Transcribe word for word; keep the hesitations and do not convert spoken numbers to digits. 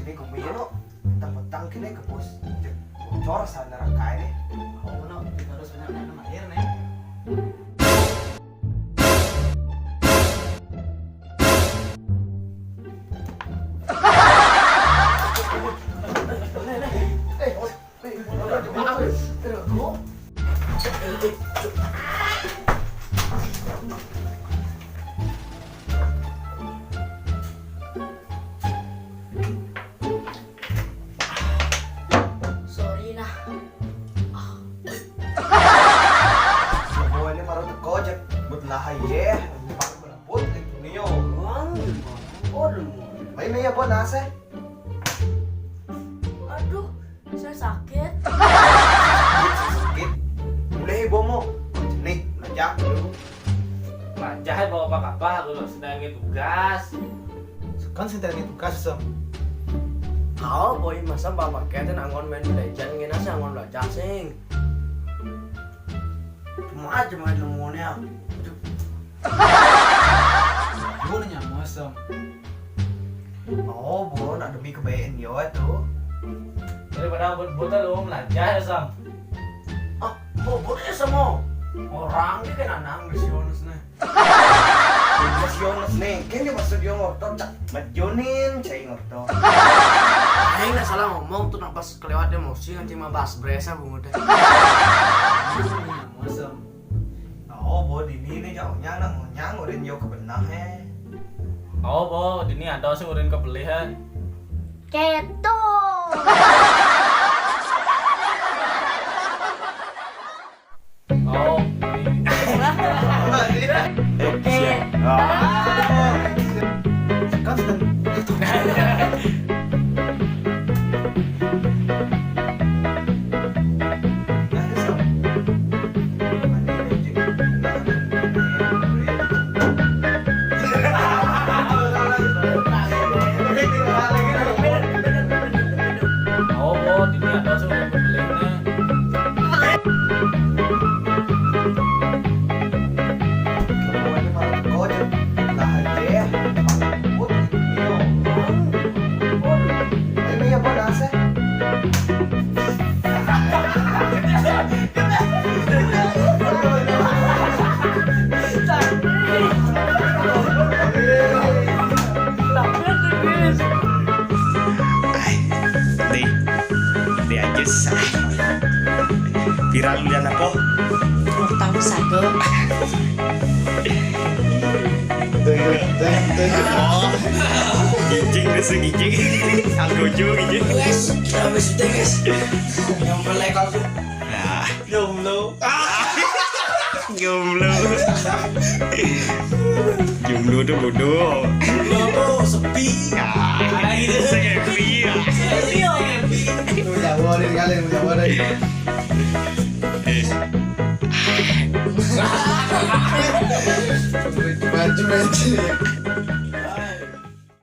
Ini kumpulnya no, petang-petang kene ke bos. Cek bocor sana rakai nih. Oh no, kita harus banyak minum air nih. Sorry nah. Semua ini baru teko cek buat lah aja. Buat itu nih yo. Ayo nih ya buat nasi. Aduh, saya sakit. Sakit. Mulai bomo. Nih, ngajak dulu. Ngajak bawa apa-apa dulu sedang tugas. Kan sedang tugas sem. Kau boy masa bapak kita anggon main legend ngena sih anggon belajar sing. Cuma aja main lemonnya. Lu nanya masam. Oh, bro, nak demi kebaikan yo itu. Daripada buat botol lu belajar sam. Ah, bobot ya semua. Orang dia kan anang di Sionis nih. Di Sionis nih, kan dia masuk dia ngorto cak majunin cai ngorto. Aing nggak salah ngomong tuh napas kelewat emosi nanti mah bahas bresa bungut teh. Masam. Oh, bo dini nih jauhnya anak ngonyang udah jauh ke benah eh. Oh, bo dini ada sih udah kebeli eh. Keto. Oh. Oke. Kan sedang Oh, oh, ini ada sih udah kebeleknya. Ay, di, di aja sah. Viral yan ako. Utang sago. Oh, gijing na sa gijing. Ang gojo, gijing. Guys, grabe si Tegas. Yang malay ko. Ah. Jomblo. Ah. Jomblo. Jomblo tuh bodoh. Jomblo tuh sepi. Ah, gitu. Sepi, ya. Sepi, ya. Lu Jawa deh, kalian Jawa deh. Eh. Baju, baju.